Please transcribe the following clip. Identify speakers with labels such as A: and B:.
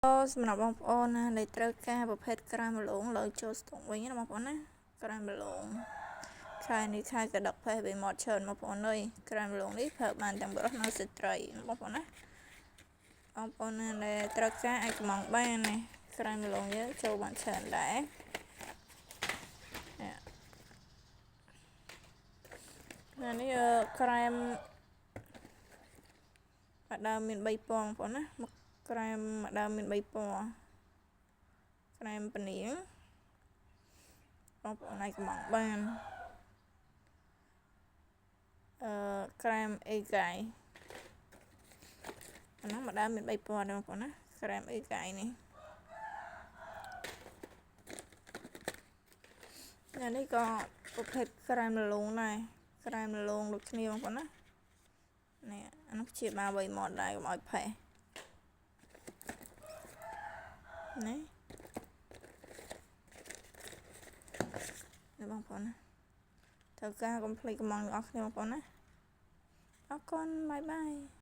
A: សម្រាប់បងប្អូនណាដែលត្រូវការប្រភេទក្រាមលងលើចូលស្តុកវិញណាបងប្អូនណាក្រាមលងខែនេះខែកដឹកផេះវាមកច្រើនបងប្អូនអើយក្រាមលងនេះប្រើបានទាំងប្រុសនិងស្ត្រីបងប្អូនណាបងប្អូនណាដែលត្រូវការអាចកំងបានណាក្រាមលងយើងចូលបានច្រើនដែរណានេះក្រែមម្ដងមាន3ពណ៌បងប្អូនណាមកក្រែមម្ដងមាន3ពណ៌ក្រែមពនាងបងប្អូនអាចកំងបានក្រែមអេហ្កាយអានោះម្ដងមាន3ពណ៌ដែរបងប្អូនណាក្រែមអេហ្កាយនេះអានេះក៏ប្រភេទក្រែមលលងដែរក្រែមលលងដូចគ្នាបងប្អូនណានេះអានោះជាបាវៃមកដែរកុំឲ្យផេះនេះនេះបងប្អូនណាត្រូវការកុំភ្លេចកំងទាំងអស់គ្នាបងប្អូនណាអរគុណបាយបាយ។